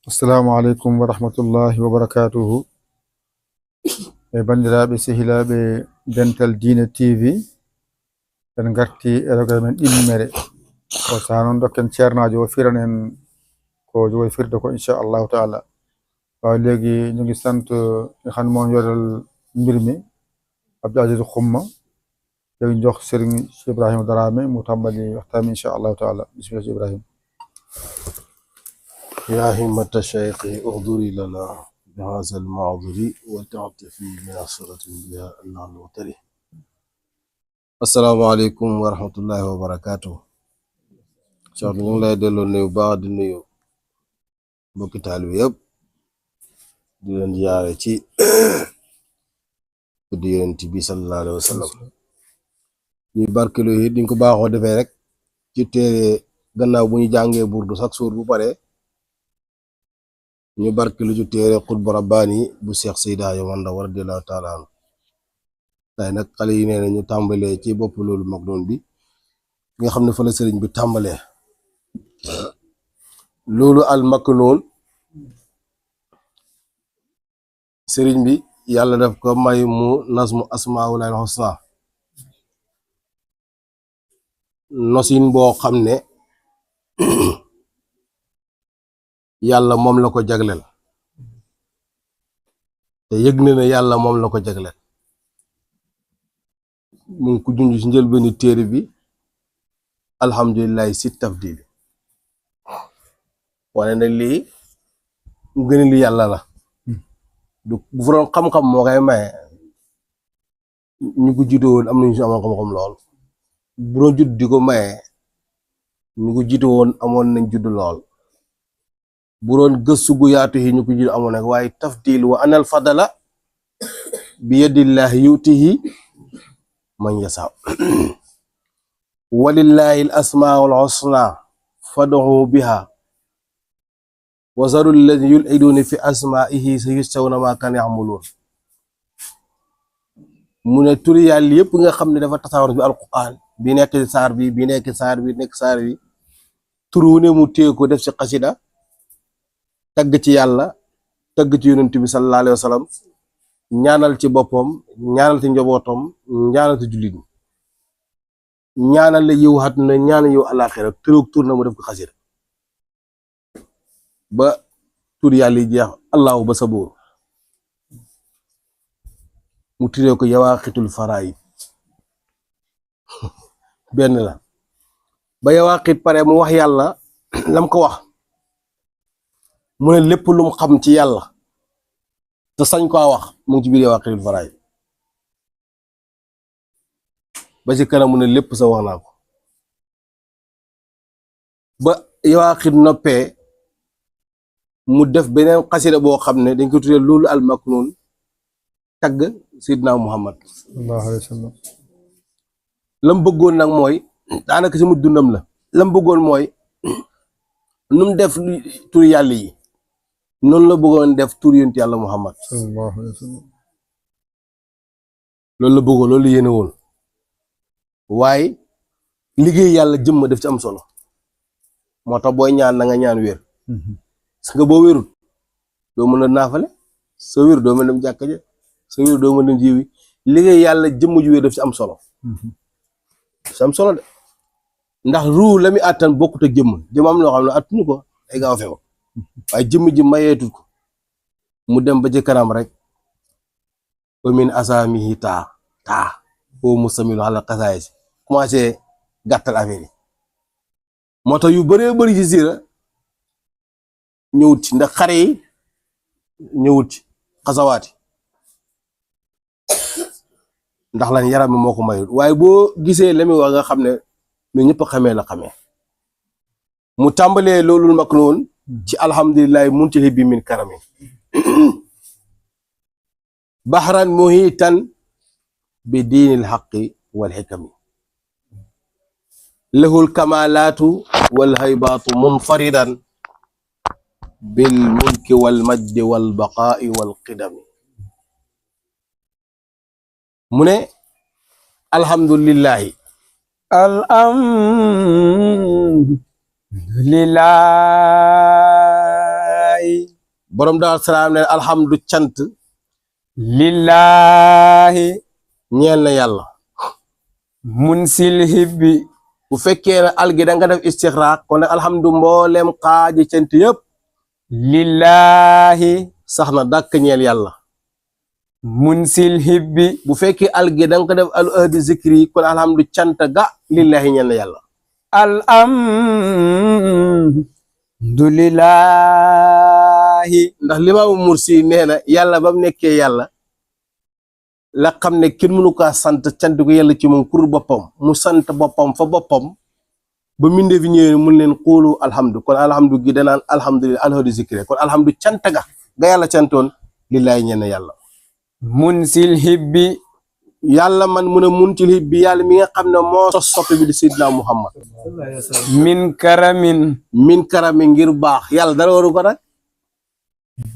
Assalamu alaikum wa rahmatullahi wa barakatuhu. Bandiraɓe sehilaɓe Dental Dina TV en garti e rogere men ɗimmere o saha noon dokken ceernajo o firan en ko jogoy firde ko inchallahu taala. Waaw léegi ñu ngi sant nga xam ne moo yoral mbir mi Abdou Aziz Xumma léegi jox Serigne Cheikh Ibrahima Darame mu tàmbali waxtaan mi inchallahu taala. Bismillah Cheikh Ibrahima. يا همة الشيخ اغضري لنا بهذا المعذر وتعطفي من عصرة بها النار الوتري. السلام عليكم ورحمة الله وبركاته. شاء الله لا يدل نيو بعد نيو بوكي تعالو يب di leen jaare ci di yonent bi sallallahu alayhi wa sallam ñu barkelu yi diñ ko baaxoo defee rek ci téere gannaaw bu ñu jàngee burdu sax suur bu pare ñu barkelu ci téere Xutbu Rabbaani bu Cheikh Seydi Hadji Omar Ndaw radiyallahu taala anhu tay nag xale yi nee na ñu tàmbalee ci bopp loolu mag doon bi nga xam ne fa la sëriñ bi tàmbalee loolu al maknuun sëriñ bi yàlla daf ko may mu nasmu asmaa'ullahil husna nosin boo xam ne yàlla moom la ko jagleel te yëg na ne yàlla moom la ko jagleel mu ngi ko junj ci njëlbeeni téere bi alhamdulillahi si tafdili wane ne lii gën li yàlla la du bu fa doon xam-xam moo koy maye ñu ko jiite woon am nañu si amoon xam-xam lool bu doon judd di ko maye ñu ko jiite woon amoon nañ judd lool bu doon gëstu gu yaatu yi ñu ko jiite amoon nag waaye tafdil wa anal fadala bi yadillahi yutihi man yasa walillahi al asmaul husna fad'u biha wa zaru alladhi yulhiduna fi asma'ihi sayujzawna ma kanu ya'malun mu ne turi yàlla yëpp nga xam ne dafa tasaawar bi alquran bi nekk saar bi nekk saar bi nekk saar bi turu ne mu téye ko def ci xasida tagg ci yàlla tagg ci yonent bi sallallahu alayhi wa sallam ñaanal ci boppam ñaanal ci njabootam ñaanal ci jullit ñi ñaanal la yiw àddina ñaanal yiw alaxira tur na mu def ko xasida ba tur yàlla yi jeex allahu ba sabuur mu turee ko yawaaqitul faraid benn la ba yawaaqit pare mu wax yàlla lam ko wax mu ne lépp lu mu xam ci yàlla te sañ ko wax mu ngi ci biir yawaaqitul faraid ba ci kanam mu ne lépp sa wax naa ko ba yawaaqit noppee mu def beneen xasida boo xam ne dañ ko tuddee loolu al maknuun tagg Seydina Muhammad sallallahu alayhi wa sallam. lam bëggoon nag mooy daanaka sama dundam la lam bëggoon mooy nu mu def tur yàlla yi noonu la bëggoon def tur yonent yàlla Muhammad sallallahu alayhi wa sallam. loolu la bëggoon loolu la yéene woon waaye liggéey yàlla jëmm def ci am solo moo tax booy ñaan na nga ñaan wér parce que boo wérul doo mën a naafale soo wér doo mën dem jàkka ja soo wér doo mën dem jiwi liggéey yàlla jëmm ju wér daf ci am solo ci am solo de ndax ruu la muy àttan bokkut ak jëmm am loo xam ne attunu ko ay gaaw feew waaye jëmm ji mayeetul ko mu dem ba ci kanam rek wa min asaamihi taa o musamilu ala xasaay si commencé gàttal affaire yi moo tax yu bëree bëri ci siira ñëwut ci ndax xare yi ñëwut ci xasawaati ndax lan yaram mi moo ko mayul waaye boo gisee la muy wax nga xam ne ñu ñëpp xamee la xamee mu tàmbalee loolul maknuun ci alhamdulillahi muntahi bi min karami bahran muhitan bi diinil haqqi wal hikami lahul kamalaatu wal haybaatu munfaridan bil mulki wal majdi wal baqaa'i wal qidami mu ne alhamdulillahi alhamdulillahi borom Daaru Salaam ne alhamdu cant lillahi ñeel na yàlla munsil hibbi bu fekkee ne al gi da nga def istixraaq kon alhamdu mboolem xaaji cant yëpp lillahi sax na dàkk ñeel yàlla munsil hibbi bu fekkee al gi da nga ko def al ahdi zikri kon alhamdu cant ga lillahi ñeel na yàlla alhamdulillahi ndax Limaamu Mursi nee na yàlla ba mu nekkee yàlla la xam ne kenn mënu kaa sant cant ko yàlla ci moom kur boppam mu sant boppam fa boppam ba mindee fi ñëwee mun leen xuulu alhamdu kon alhamdu gi danaan alhamdulillah alhamdu zikri kon alhamdu cant ga yàlla cantoon lillahi ñeel na yàlla munsil hibbi yàlla man mun a muntil hibbi yàlla mi nga xam ne moo sos soppi bi di Seydina Muhammad min karamin min karami ngir baax yàlla dara waru ko nag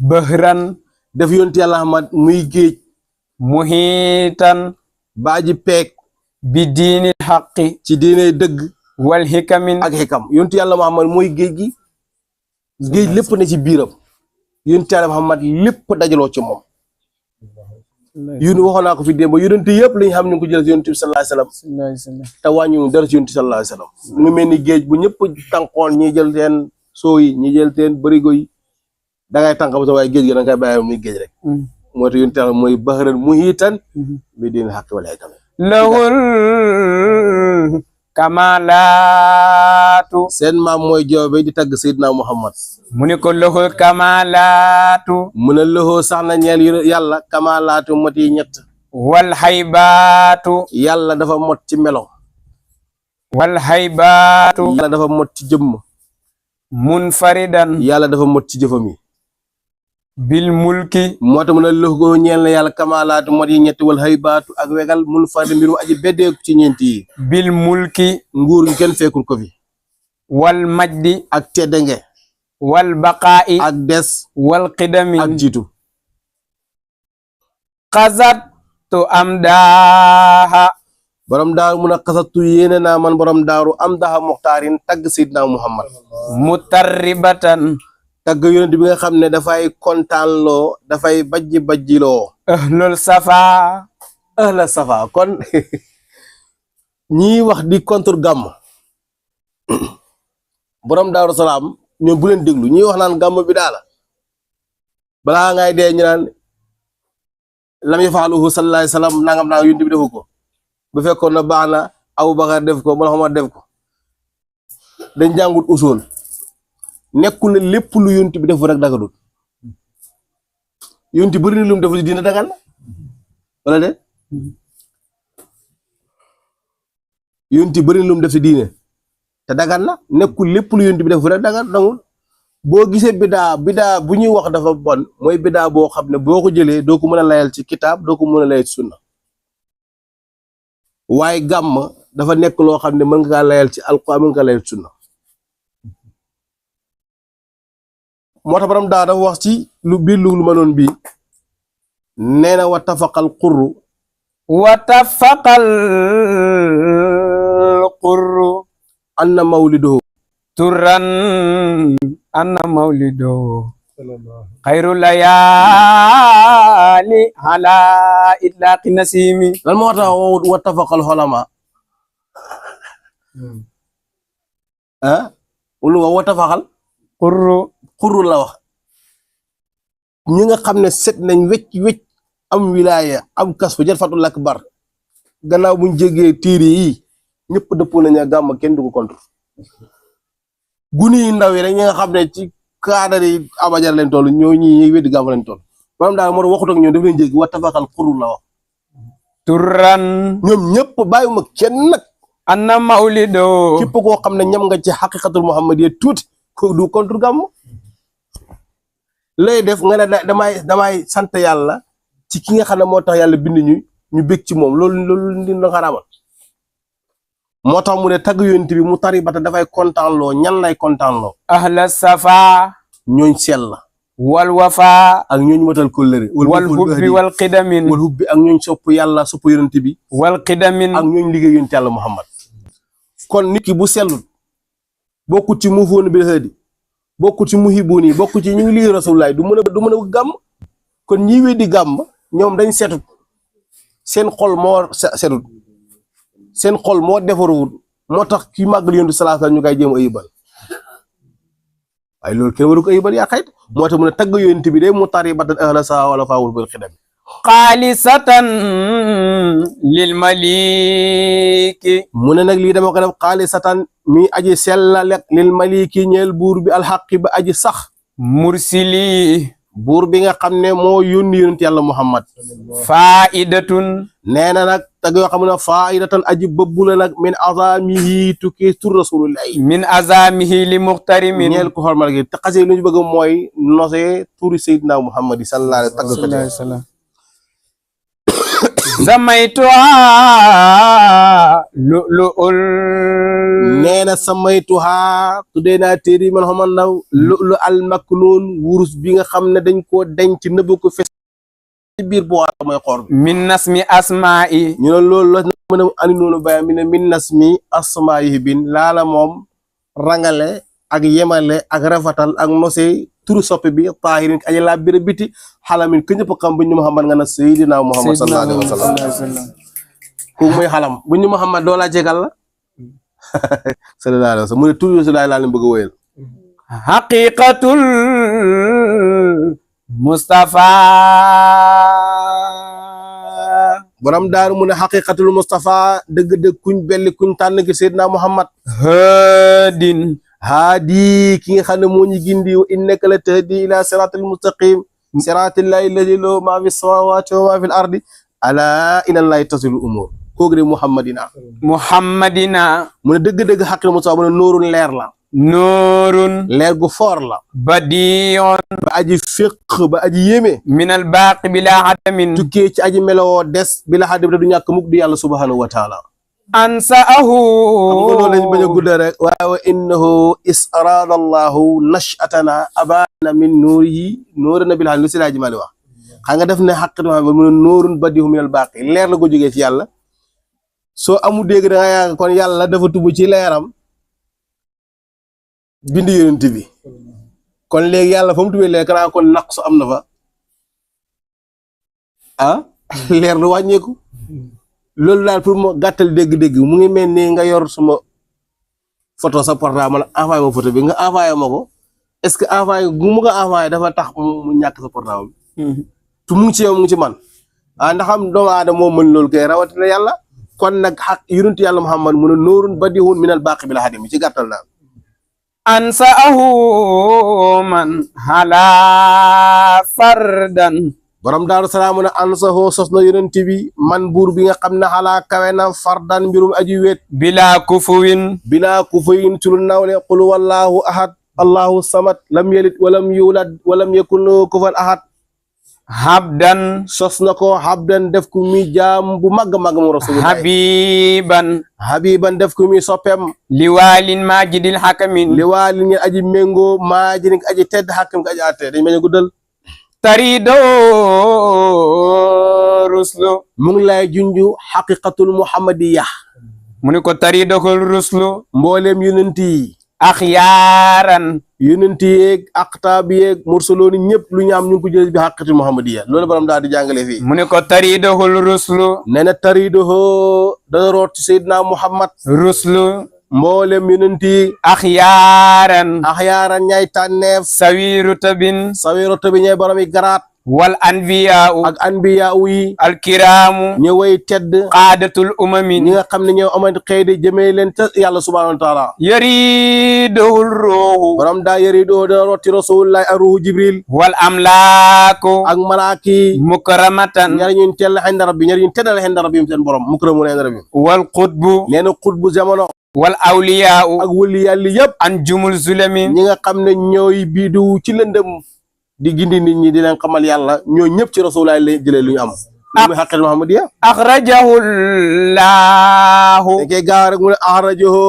bahran def yonti yàlla Ahmad muy géej muhitan baaji peeg bi diinil haqqi ci diine dëgg wal hikamin ak xikam yonti yàlla Muhammad mooy géej gi géej lépp ne ci biiram yonti yàlla Muhammad lépp dajaloo ci moom yun waxoon naa ko fi démb yonent yëpp li ñu xam ñu ko jël ci yonent bi sallallahu alayhi wasallam te wàññiwuñ dara ci yonent bi sallallahu alayhi wasallam mu ngi mel ni géej bu ñëpp tànkoon ñi jël teen soo yi ñi jël teen bërigo yi da ngay tànk ba sa waaye géej gi da nga koy bàyyi muy géej rek moo tax yonent yàlla mooy bahran muhitan bi diin xaq wala ay tamit lahul kamalaatu seen maam mooy joobe di tagg Seydina Muhammad mu ni ko lahul kamalaatu mu ne loxoo sax na ñeel yàlla kamalaatu mot yi ñett wal haybaatu yàlla dafa mot ci melo wal haybaatu yàlla dafa mot ci jëmm munfaridan yàlla dafa mot ci jëfam yi bil mulki moo tax mu ne loxoo ñeel na yàlla kamalaatu mot yi ñett wal haybaatu ak wegal mun fari mbirum aji beddeeku ci ñeenti yi bil mulki nguur gi kenn fekkul ko fi wal majdi ak teddange wal baqaa'i ak des wal qidami ak jiitu qazattu amdaaha borom daaru mun a xasatu yéene naa man borom daaru am daha muxtaarin tagg Seydina Muhammad mutarribatan tagg yonent bi nga xam ne dafay kontaan loo dafay bajji loo ahlul safa ahla safa kon ñii wax di contre gàmm borom Daaru Salaam ñoom bu leen déglu ñii wax naan gàmm bi daala balaa ngay dee ñu naan lam yafaaluhu sallallahu alayhi wasallam nangam naa yonent bi defu ko bu fekkoon na baax na Abubakar def ko Muhammad def ko dañ jàngut usul nekkul ne lépp lu yonent bi defu rek dagadul yonent bëri na lu mu def ci diina dagal na wala de yonent bëri na lu mu def ci diine te dagal na nekkul lépp lu yonent bi defu rek dagal dangul boo gisee bidaa bu ñuy wax dafa bon mooy bidaa boo xam ne boo ko jëlee doo ko mën a layal ci kitaab doo ko mën a layal ci sunna waaye gàmm dafa nekk loo xam ne mën nga kaa layal ci alquran mën nga kaa layal ci sunna moo tax borom daa dafa wax ci lu biir lu mënoon bii nee na wa tafaqal qurru anna mawliduhu turan anna mawliduhu xayru layaali ala itlaaqi nasimi lan moo tax wa tafaqal xolama wulu wa tafaqal qurru la wax ñi nga xam ne set nañ wecc am wilaya am kas fa jël fatul akbar gannaaw buñ jégee téere yi ñëpp dëppoo nañu gàmm kenn du ko contre guni yi ndaw yi rek ñi nga xam ne ci cadre yi abajar leen toll ñoo ñi weddi gàmm leen toll maanaam daal moo waxut ak ñoom daf leen jéggi wa tafaqal qurru la wax turan ñoom ñëpp bàyyiwuma kenn nag anna mawlido képp koo xam ne ñam nga ci xaqiqatul muhammadiyya tuuti ko du contre gàmm lay def nga ne damay sant yàlla ci ki nga xam ne moo tax yàlla bind ñu bég ci moom loolu ndi na xaraamal moo tax mu ne tagg yonent bi mu tari bata dafay kontaan loo ñan lay kontaan loo ahla safa ñooñ sell la wal wafa ak ñooñ matal kóllëre wal hubbi wal qidamin wal hubbi ak ñooñ sopp yàlla sopp yonent bi wal qidamin ak ñooñ liggéey yonent yàlla Muhammad kon nit ki bu sellul bokkut ci mu foon bi xëdi bokku ci muhibuun yi bokku ci ñu ngi lii rasulullah du mën a gàmm kon ñi weddi gàmm ñoom dañ setut seen xol moo setut seen xol moo defaruwul moo tax ki màggal yonent sallallahu alayhi wasallam ñu koy jéem a ayibal waaye loolu kenn waru ko ayibal yaa xayt moo tax mu ne tagg yonent bi day mu taribatan ahla saa wala faawul bil xidam xaalisatan lil maliki mu ne nag lii dama ko def xaalisatan mi aji sellalek lil maliki ñeel buur bi alxaqi ba aji sax mursili buur bi nga xam ne moo yónni yonent yàlla muhammad faidatun nee na nag tag yoo xam ne faidatan aji bëbbu la nag min azamihi tukki tur rasulullahi min azamihi li muxtarimin ñeel ko xormal gi te xasee lu ñu bëgg mooy nosee turi sayyidina muhammad yi sallallahu alayhi wa sallam samaytuha lu'lu'ul nee na samaytuha tuddee naa téere man xaman naw lu'lu al maknuun wurus bi nga xam ne dañ koo denc nëbb ko fes ci biir bu waa mooy xoor bi min nasmi asma'i ñu ne loolu la mën a ani noonu bàyyi mi ne min nasmi asma'i bin laala moom rangale ak yemale ak rafatal ak nosé turu soppe bi taahirin aji laa bira biti xalamin ku ñëpp xam bu ñu Muhammad nga na Seydina Muhammad sallallahu alayhi wa sallam kooku mooy xalam bu ñu Muhammad doo laa jegal la sallallahu alayhi wa sallam mu ne turu Rasulullah laa leen bëgg a wéyal haqiqatul Mustafa borom daaru mu ne haqiqatul Mustafa dëgg-dëgg kuñ belli kuñ tànn ki Seydina Muhammad hadin haadi ki nga xam ne moo ñu gindi wa innaka la tahdi ila siratil mustaqim siratillahi alladi lahu ma fi samawati wa ma fi l ardi ala ilallahi tasilu umur kooku de muhammadina mu ne dëgg-dëgg xaqil Mustafa mu ne nóorun leer la nuurun leer gu foor la badiyon ba aji fiq ba aji yéeme min al baaqi bila hadamin tukkee ci aji melowoo des bila hadim te du ñàkk mukk di yàlla subhanahu wa taala ansaahu xam nga loolu lañ bañ a gudda rek waaye wa innahu is arada allahu nashatana abana min nuurihi nuurana bil lu si laa ji mali wax xam nga def ne xaqit ma mu ne nuurun badihu min al baaqi leer la ko jógee ci yàlla soo amu dégg da nga yaakaar kon yàlla dafa tubb ci leeram bind yonent bi kon léegi yàlla fa mu tubbee leer kanaa kon naqsu am na fa ah leer lu wàññeeku loolu daal pour ma gàttal dégg-dégg mu ngi mel ni nga yor suma photo sa portable ma envoyé ma photo bi nga envoyé ma ko est-ce que envoyé gu mu nga envoyé dafa tax mu ñàkk sa portable bi tu mu ngi ci yow mu ngi ci man ndax am doomu aadama moo mën loolu kay rawatina yàlla kon nag xaq yonent yàlla Muhammad mu ne nuurun badihun minal baaqi bil hadim ci gàttal daal ansaahu man hala fardan borom daaru salaam ne ansahoo sos na yonent bi man buur bi nga xam ne xalaa kawe na fardan mbirum aji wéet bila kufuwin bilaa ku fayin ci lu nawle qul wallahu ahad allahu samad lam yalid walam yulad walam yakun lahu kufuwan ahad habdan sos na ko habdan def ko mi jaam bu màgg màgg mu rasulullah habiban def ko mi soppeem liwaalin majidil hakamin liwaalin ngeen aji méngoo maajidin aji tedd xakkam ko aji atte dañ bañ a guddal tarido ruslu mu ngi lay junju xaqiqatul muhammadiya mu ni ko taridokul ruslu mbooleem yonent yi axyaaran yonent yeeg aqtaab yeeg mursalooni ñëpp lu ñu am ñu ngi ko jëlee bi xaqiqatul muhammadiya loolu borom daal di jàngale fii mu ni ko taridokul ruslu nee na taridoho dana root ci Seydina Muhammad ruslu mboolem yonent yi axyaaran axyaaran ñay tànneef sawiru tabin sawiroto bi ñay borom yi garaat wal anbiyaau ak anbiya yi alkiraamu ñi way tedd qaadatul umami ñi nga xam ne ñoo amante xëy di jëmee leen ca yàlla subhanahu wa taala yaridohul ruuhu borom daa yëri doo dana root ci rasulullahi ak ruuhu jibril wal amlaaku ak malaaki mukramatan ñar ñun tell xenda rabbi ñar ñun teddal xenda rabbi seen borom mukramu xenda rabbi wal qutbu nee na xutbu jamono wal awliyaau ak wëli yàlla yëpp an jumul zulami ñi nga xam ne ñooy biidu ci lëndëm di gindi nit ñi di leen xamal yàlla ñoo ñëpp ci rasulullah la jëlee lu ñu am lu muy xaqil muhammadiya axrajahu llahu da koy gaaw rek mu ne axrajahu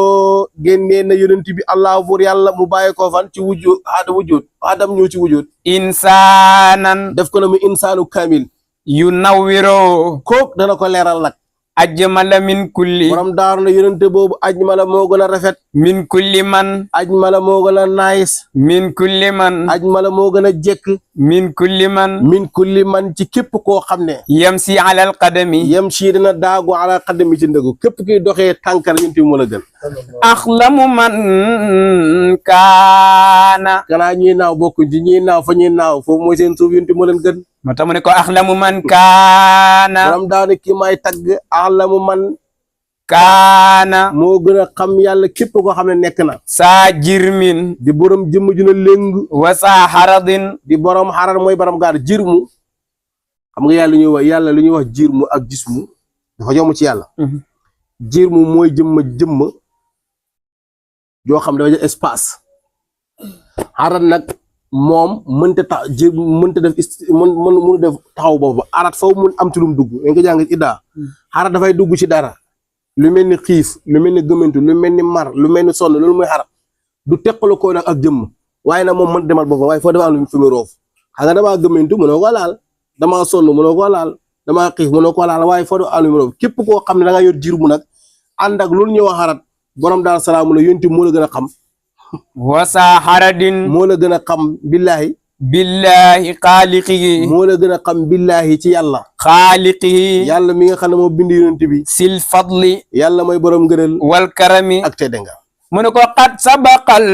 génnee na yonent bi allah buur yàlla mu bàyyi ko fan ci wujud adam ñëw ci wujud insaanan def ko na mu insaanu kamil yu nawwiro kook dana ko leeral nag ajmala min kulli borom daaru ne yonente boobu ajmala moo gën a rafet min kulli man ajmala moo gën a nice min kulli man ajmala moo gën a jekk min kulli man min kulli man ci képp koo xam ne yamsi ala alqadami yem sii dina daagu ala xaddami ci ndëgu képp kiy doxee tànkar yonente bi moo la gën axlamu man kaana kanaa ñuy naaw bokkuñ ci ñuy naaw fa ñuy naaw foofu mooy seen suuf yonente moo leen gën moo tax mu ne ko axlamu man kaana borom daane kii may tagg alamu man kaana moo gën a xam yàlla képp koo xam ne nekk na saa jirmin di borom jëmm ju na léng wa saa haradin di borom xarar mooy borom gaar jirmu xam nga yàlla lu ñuy wax jirmu ak jismu dafa yomb ci yàlla jirmu mooy jëmm joo xam dafa jël espace xarar nag moom mënta def mënu def taxaw boobu arat foofu mun am ci lu mu dugg dañ ko jàng iddaa xarat dafay dugg ci dara lu mel ni xiif lu mel ni gëmantu lu mel ni mar lu mel ni sonn loolu mooy xarat du teqalu ko nag ak jëmm waaye nag moom mën demal boppam waaye foo dafa am lu fi mu roof xam nga damaa gëmantu mënoo ko laal damaa sonn mënoo ko laal damaa xiif mënoo ko laal waaye foo dafa am lu mu roof képp koo xam ne da nga yor jiir mu nag ànd ak loolu ñuy wax xarat borom daal salaamu la yonti moo la gën a xam wa saa haradin moo la gën a xam billaahi billahi xaaliqihi moo la gën a xam billaahi ci yàlla xaaliqihi yàlla mi nga xam ne moo bind yonent bi sil fadli yàlla mooy borom ngëneel wal karami ak tedde nga mu ne ko qad sabaqal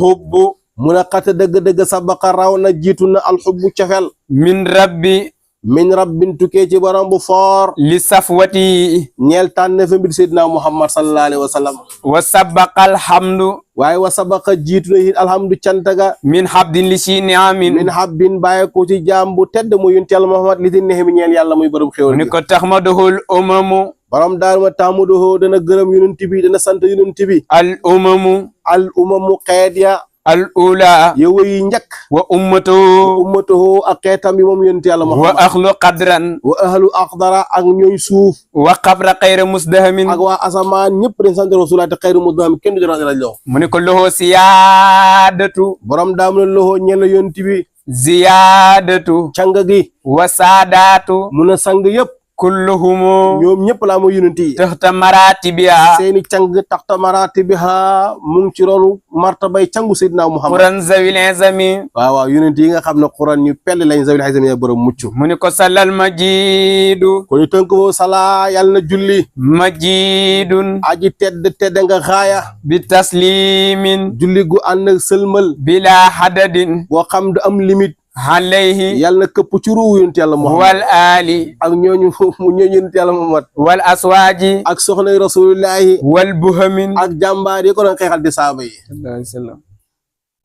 hubbu mu ne xata dëgg-dëgg sabaqa raw na jiitu na alxubbu cofel min rabbi min rabbin tukkee ci borom bu foor li safwati ñeel tànne fa mbir seydina muhammad sallallahu alayhi wa sallam wa sabaqal hamdu waaye wa sabaqa jiitu na it alhamdu cantaga min habdin li si niamin min habbin bàyyi ko ci jaam bu tedd mu yonent yàlla muhammad li di nexemi ñeel yàlla muy borom xéwal mu ne ko taxmaduhul umamu borom daal ma taamudohoo dana gërëm yonent bi dana sant yonent bi al umamu al umamu xeet ya al ula yow yi njëkk wa ummatuhu ummatuhu ak xeetam bi moom yonent yàlla wa muhammad axlu qadran wa ahlu aqdara ak ñooy suuf wa qabra xayra musdahamin ak waa asamaan ñëpp dañ sant rasulaay te xayru muddaam kenn du jëlaat la jox mu ne ko loxo siyaadatu borom daam la loxo ñenn yonent bi ziyaadatu càng gi wa saadaatu mun a sang yëpp kulluhumu ñoom ñëpp laa mooy yonent yi taxta maratibiha seeni càng taxta maratibiha mu ngi ci ronu martabay cangu seydina muhammad quran zawil izami waaw yonent yi nga xam ne quran ñu pell lañ zawil izami ya borom mucc mu ne ko salal majidu ko ñu tënk foofu salaa yàlla na julli majidun aji tedd nga xaaya bi taslimin julli gu ànd ak sëlmal bila hadadin boo xam du am limite alayhi yàlla na këpp ci ruu yonent yàlla muhammad wal ali ak ñooñu yonent yàlla muhammad wal aswaji ak soxnay rasulillahi wal buhamin ak jàmbaar yi ko doon xeexal di saaba yi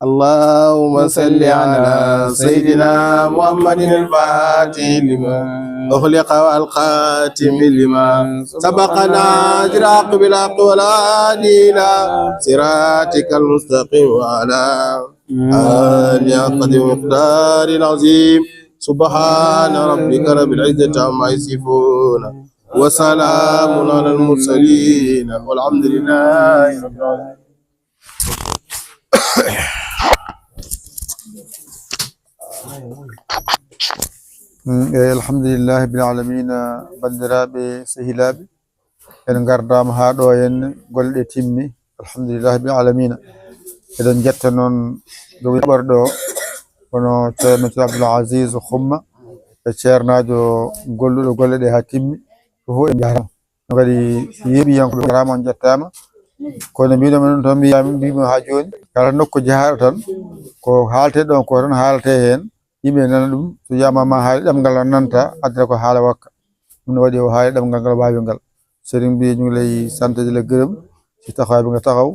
allahumma salli ala sayyidina muhammadin al-fatih lima ukhliqa wal khatim lima sabaqana jiraq bil haqq wal adila siratikal mustaqim wa ala آل قدر مقدار العظيم سبحان ربك رب العزة عما يصفون وسلام على المرسلين والحمد لله رب العالمين alhamdulillah bil alamin bandiraɓe sehilaɓe en gardama ha ɗo henne golle timmi alhamdulillah bil alamin eɗen jetta noon jogi ɓorɗo wono ceerno Abdoul Aziz Xumma e ceernajo golluɗo golle ɗe ha timmi fof en jarama no kadi yeeɓiyankoɓe jarama on jettama kono mbinomi ɗum tan mbimo ha joni kala nokku jahaɗo tan ko haalte ɗon ko tan haalate hen yimɓe nana ɗum so wiyama haali ɗemgal o nanta addata ko haala wakka ɗum ne waɗi o haali ɗemgal ngal wawi ngal sëriñ bi ñu ngi lay sant di la gërëm ci taxawaay bi nga taxaw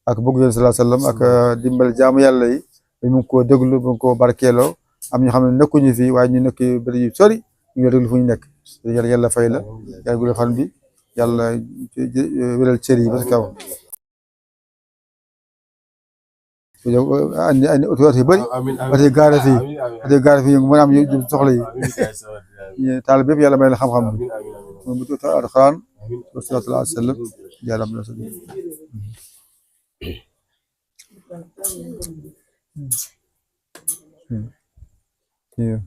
ak bëgg yonent sallallahu alayhi wasallam ak dimbal jaamu yàlla yi mu ngi koo déglu mu ngi koo barkeeloo am ñu xam ne nekkuñu fii waaye ñu nekk bëri yu sori ñu ngi déglu fu ñu nekk yàlla fay la yàlla guddal fan bi yàlla wéral cër yi ba si kaw andi autorité yu bëri ate gaare fii mën a am yu soxla yi taal bépp yàlla may la xam-xam bi bu alxuraan sallallahu alayhi wasallam yàlla am na sa Yeah.